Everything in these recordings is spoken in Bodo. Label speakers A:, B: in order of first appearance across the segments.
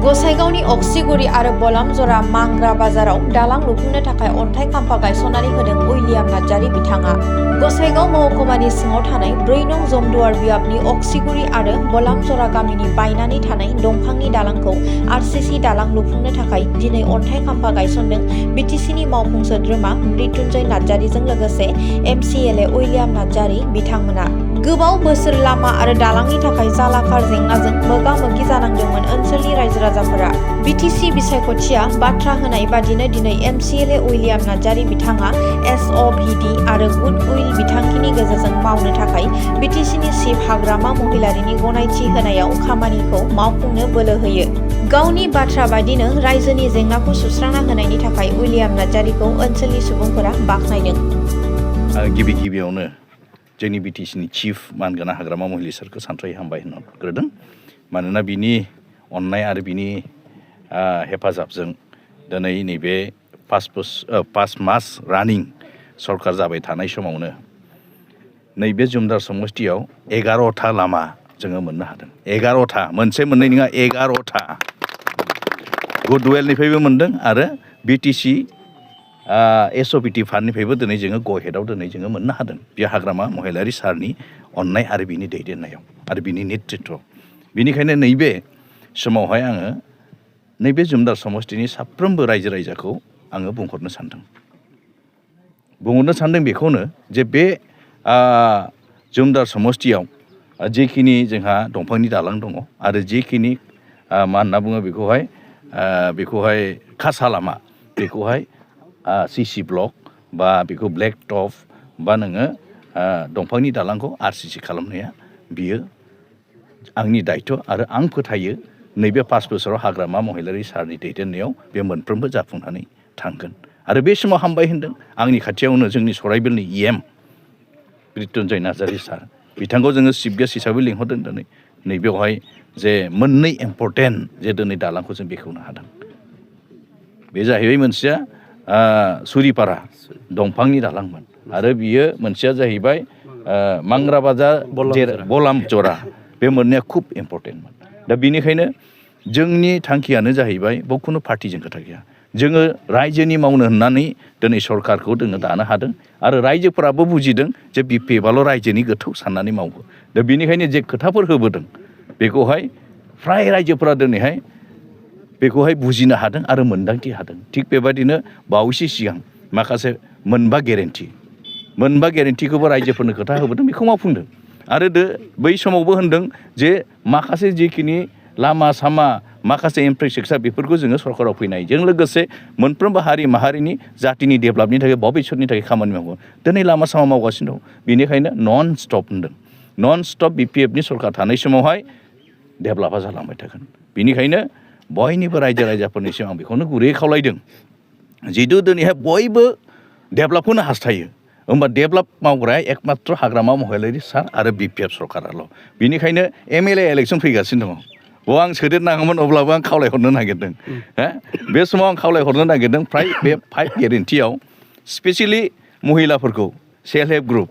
A: गसाइगावनि अक्सिगुरि आरो बलामजरा मांग्रा बाजाराव दालां लुफुंनो थाखाय अन्थाइ खाम्फा गायसननानै होदों उइलियाम नार्जारि बिथाङा। गसाइगाव महकुमानि सिङाव थानाय 4 नं जमदुवार बियाबनि अक्सिगुरि आरो बलामजरा गामिनि बायनानै थानाय दंफांनि दालांखौ आरसीसी दालां लुफुंनो थाखाय दिनै अन्थाइ खाम्फा गायसनदों बिटिसिनि मावफुं सोद्रोमा मृत्युंजय नार्जारिजों लोगोसे एमसिएलए उइलियाम नार्जारि बिथांमोना। गोबाव बोसोर लामा आरो दालांनि थाखाय जालाखार जेंनाजों मोगा-मोगि जानांदोंमोन ओनसोलनि रायजो राजाफोरा। बिटिसि बिसायख'थिया बाथ्रा होनाय बादिनो दिनै एमसिएलए उइलियाम नार्जारि बिथाङा एसअभिडि आरो गुडउइल बिथांखिनि गेजेरजों मावनो थाखाय बिटिसिनि चिफ हाग्रामा महिलारिनि गनायथि होनायाव खामानिखौ मावफुंनो बोलो होयो। गावनि बाथ्रा बादिनो रायजोनि जेंनाखौ सुस्रांना होनायनि थाखाय उइलियाम नार्जारिखौ ओनसोलनि सुबुंफोरा बाख्नायदों।
B: गिबियावनो जोंनि बिटिसिनि चिफ मानगोनां हाग्रामा महिला सारखौ सानथ्रायै हामबाय होनग्रोदों। मानोना बिनि अननाय आरो बिनि हेफाजाबजों दिनै नैबे 5 मास रानिं सरकार जाबाय थानाय समावनो नैबे जुमदार समष्टियाव 11था लामा जोङो मोननो हादों। 11था, मोनसे मोननै नङा, 11था। गुडउइलनिफ्रायबो मोनदों आरो बिटिसि एसअभिडि फान्डनिफ्रायबो दिनै जोङो गहेदाव दिनै जोङो मोननो हादों। बे हाग्रामा महिलारि सारनि अननाय आरो बिनि दैदेननायाव आरो बिनि नेतृत्व। बिनिखायनो नैबे समावहाय आङो नैबे जुमदार समष्टिनि साफ्रोमबो रायजो राजाखौ आङो बुंहरनो सानदों बेखौनो जे बे जुमदार समष्टियाव जेखिनि जोंहा दंफांनि दालां दङ आरो जेखिनि मा होनना बुङो बेखौहाय खासा लामा, बेखौहाय सिसि ब्लक बा बेखौ ब्लेक टप बा नोङो दंफांनि दालांखौ आरसीसी खालामनाया बियो आंनि दायथ' आरो आं फोथायो नैबे 5 बोसोराव हाग्रामा महिलारि सारनि दैदेननायाव बे मोनफ्रोमबो जाफुंनानै थांगोन। आरो बे समाव हामबाय होनदों आंनि खाथियावनो जोंनि सराइबिलनि EM मृत्युंजय नार्जारि सार, बिथांखौ जोङो चिफ गेस्ट हिसाबै लिंहरदों दिनै नैबेवहाय जे मोननै इम्परटेन्ट जे दिनै दालांखौ जों बेखेवनो हादों। बे जाहैबाय मोनसेया सुरिपारा दंफांनि दालांमोन आरो बियो मोनसेया जाहैबाय मांग्रा बाजार बलामजरा, बे मोननैया खुब इम्परटेन्टमोन। दा बिनिखायनो जोंनि थांखियानो जाहैबाय बाव खुनु पार्टिजों खोथा गैया। जोङो रायजोनि मावनो होननानै दिनै सरकारखौ जोङो दानो हादों आरो रायजोफोराबो बुजिदों जे बिपिएफआल' रायजोनि गोथौ साननानै मावो। दा बिनिखायनो जे खोथाफोर होबोदों बेखौहाय फ्राय रायजोफोरा दिनैहाय बेखौहाय बुजिनो हादों आरो मोन्दांथि हादों। थिग बेबायदिनो बावैसो सिगां माखासे मोनबा गेरेन्टिखौबो रायजोफोरनो खोथा होबोदों, बेखौ मावफुंदों। आरो बै समावबो होनदों जे माखासे जिखिनि लामा सामा माखासे इनफ्रास्ट्राक्चार बेफोरखौ जोङो सरकाराव फैनायजों लोगोसे मोनफ्रोमबो हारि माहारिनि जातिनि डेभेलपनि थाखाय भबिष्यतनि थाखाय खामानि मावो। दिनै लामा सामा मावगासिनो दं। बेनिखायनो नन स्टप होनदों। नन स्टप बिपिएफनि सरकार थानाय समावहाय डेभेलपा जालांबाय थागोन। बेनिखायनो बयनिबो रायजो राजाफोरनिसिम आं बेखौनो गुरैयै खावलायदों, जिहेतु दिनैहाय बयबो डेभेलपखौनो हास्थायो, होमबा डेभेलप मावग्राया एकमात्र हाग्रामा महिलारि सार आरो बिपिएफ सरकाराल'। बेनिखायनो MLA इलेक्सन फैगासिनो दङ। आं सोदेरनाङामोन, अब्लाबो आं खावलायहरनो नागिरदों। बे समाव आं खावलायहरनो नागिरदों फ्राय बे 5 गेरेन्टियाव स्पेसियेलि महिलाफोरखौ सेल्फ हेल्प ग्रुप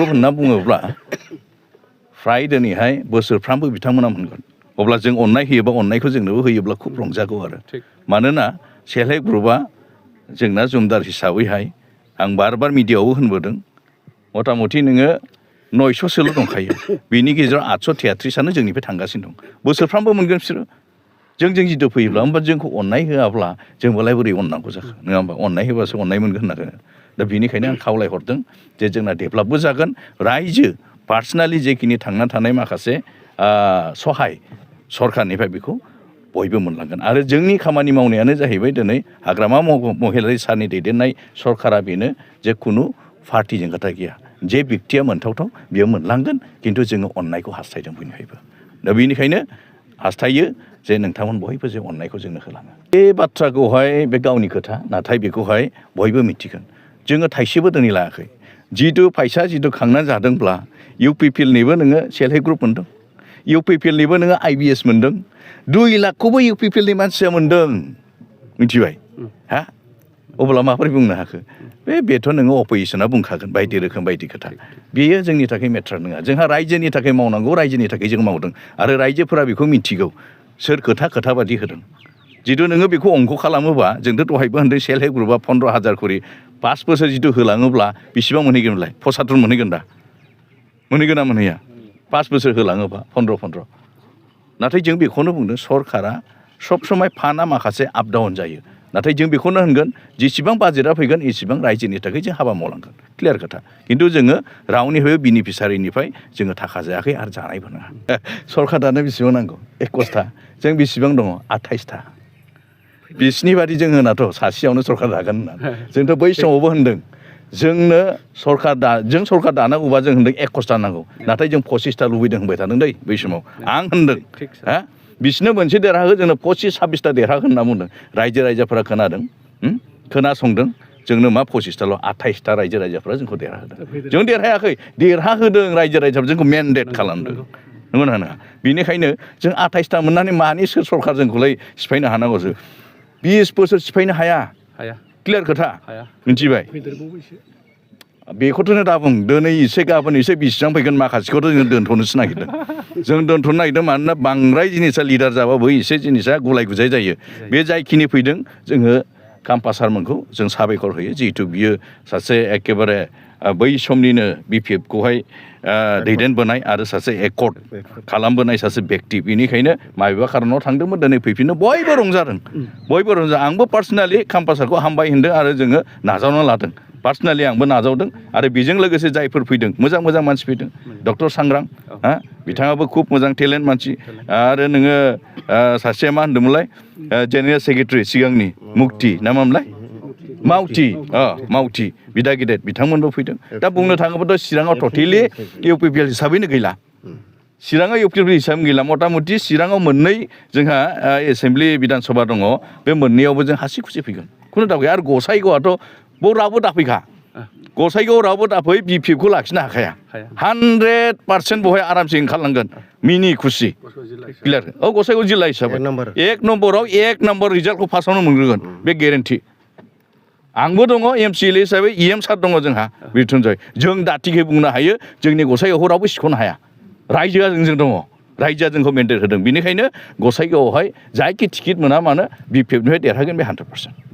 B: होनना बुङोब्ला फ्राय दिनैहाय बोसोरफ्रामबो बिथांमोना मोनगोन। अब्ला जों अननाय होयोबा अननायखौ जोंनोबो होयोब्ला खुब रंजागौ आरो। मानोना सेल्फ हेल्प ग्रुपआ जोंना जुमदार हिसाबैहाय आं बार मिडियायावबो होनबोदों, मथा मथि नोङो 900सोल' दंखायो। बिनि गेजेराव 833आनो जोंनिफ्राय थांगासिनो दं। बोसोरफ्रामबो मोनगोन बिसोरो। जों जिथु फैयोब्ला होमबा जोंखौ अननाय होआब्ला जोंबोलाय बोरै अननांगौ जाखो, नङा होमबा? अननाय होबासो अननाय मोनगोन होननांगोन। दा बिनिखायनो आं खावलायहरदों जे जोंना डेभेलपबो जागोन, रायजो पार्सनेलि जेखिनि थांना थानाय माखासे सहाय सरकारनिफ्राय बेखौ बयबो मोनलांगोन। आरो जोंनि खामानि मावनायानो जाहैबाय दिनै हाग्रामा महिलारि सारनि दैदेननाय सरकारा बेनो जे खुनु पार्टिजों खोथा गैया। जे व्यक्तिया मोनथावथाव बियो मोनलांगोन, खिन्थु जोङो अननायखौ हास्थायदों बयनिफ्रायबो। दा बेनिखायनो हास्थायो जे नोंथांमोन बयबो जे अननायखौ जोंनो होलाङो। बे बाथ्राखौहाय बे गावनि खोथा, नाथाय बेखौहाय बयबो मिथिगोन। जोङो थाइसेबो दिनै लायाखै। जिथु खांनानै जादोंब्ला UPPLनिबो नोङो सेल्फ हेल्प ग्रुप मोनदों, UPPLनिबो नोङो IBS मोनदों, 2 लाखखौबो UPPLनि मानसिया मोनदों, मिथिबाय? अब्ला माबोरै बुंनो हाखो? बेथ' नोङो अपोजिसना बुंखागोन बायदि रोखोम बायदि खोथा। बेयो जोंनि थाखाय मेटार नङा। जोंहा रायजोनि थाखाय मावनांगौ, रायजोनि थाखाय जों मावदों आरो रायजोफोरा बेखौ मिथिगौ। सोर खोथा बादि होदों जितु नोङो बेखौ अंक खालामोबा जोंथ' दहायबो होनदों सेल्फ हेल्प ग्रुपआ 15,000 करि 5 बोसोर जितु होलाङोब्ला बेसेबां मोनहैगोनलाय 75 मोनहैगोन दा मोनहैगोन ना मोनहैया 5 बोसोर होलाङोबा 15 नाथाय जों बेखौनो बुंदों सरकारा सब समाय फाना माखासे आप डाउन जायो नाथाय जों बेखौनो होनगोन जेसेबां बाजेटआ फैगोन एसेबां रायजोनि थाखाय जों हाबा मावलांगोन क्लियार खोथा खिन्थु जोङो रावनिफ्रायबो बेनिफिसारिनिफ्राय जोङो थाखा जायाखै आरो जानायबो नङा सरकार दानो बेसेबां नांगौ 21था जों बेसेबां दङ 28था बिसिनि बादि जों होनाथ' सासेयावनो सरकार दागोन होननानै जोंथ' बै समावबो होनदों जोंनो जों सरकार दानांगौबा जों होनदों 21था नांगौ नाथाय जों 25था लुबैदों होनबाय थादों दै बै समाव आं होनदों हा बिसोरनो मोनसे देरहाहो जोंनो 25-26था देरहागोन होनना बुंदों रायजोफोरा खोनादों खोनासंदों जोंनो मा 25थाल' 28था रायजोफोरा जोंखौ देरहाहोदों जों देरहायाखै देरहाहोदों रायजोफोरा जोंखौ मेन्डेट खालामदों नंगौना नङा बेनिखायनो जों 28था मोननानै मानि सोर सरकार जोंखौलाय सिफायनो हानांगौसो 20 बोसोर सिफायनो हाया क्लियार खोथा मिथिबाय बेखौथ' दा बुं दिनै एसे गाबोन एसे बेसेबां फैगोन माखासेखौथ' जों दोनथ'नोसो नागिरदों जों दोनथ'नो नागिरदों मानोना बांद्राय जिनिसा लिडार जाबाबो एसे जिनिसा गुलाय गुजाय जायो बे जायखिनि फैदों जोङो काम्पा सारमोनखौ जों साबायखर होयो जिहेथु बियो सासे एखेबारे बै समनिनो बिपिएफखौहाय दैदेनबोनाय आरो सासे एकर्ड खालामबोनाय सासे बेक्ति बेनिखायनो माबेबा खारनाव थांदोंमोन दिनै फैफिननो बयबो रंजादों आंबो पार्सनेलि काम्पा सारखौ हामबाय होनदों आरो जोङो नाजावना लादों पार्सनेलि आंबो नाजावदों आरो बेजों लोगोसे जायफोर फैदों मोजां मानसि फैदों डक्टर सांग्रां बिथाङाबो खुब मोजां टेलेन्ट मानसि आरो नोङो सासे मा होनदोंमोनलाय जेनेरेल सेक्रेटारि सिगांनि मुक्ति ना मामोनलाय मावथि बिदा गिदेर बिथांमोनबो फैदों दा बुंनो थाङोबाथ' चिराङाव टटेलि इउपिपिएल हिसाबैनो गैला चिराङाव इउपिपिएल हिसाबै गैला मथा मथि चिराङाव मोननै जोंहा एसेम्ब्लि बिधान सभा दङ बे मोननैयावबो जों हासि खुसि फैगोन खुनु दाउ गैया आरो गसाइगावआथ' बाव रावबो दाफैखा गसाइगावआव रावबो दाफै बिपिएफखौ लाखिनो हाखाया 100% बहाय आरामसे ओंखारलांगोन मिनि खुसि क्लियार गसाइगाव जिल्ला हिसाबै एक नम्बर रिजाल्टखौ फार्स्टआवनो मोनग्रोगोन बे गेरेन्टि आंबो दङ एमसिएलए हिसाबै इएम सार दङ जोंहा बिरथुनजय जों दाथिखे बुंनो हायो जोंनि गसाइगावखौ रावबो सिख'नो हाया रायजोआ जोंजों दङ रायजोआ जोंखौ मेन्डेट होदों बेनिखायनो गसाइगावआवहाय जायखि टिकेट मोना मानो बिपिएफनिफ्राय देरहागोन बे 100%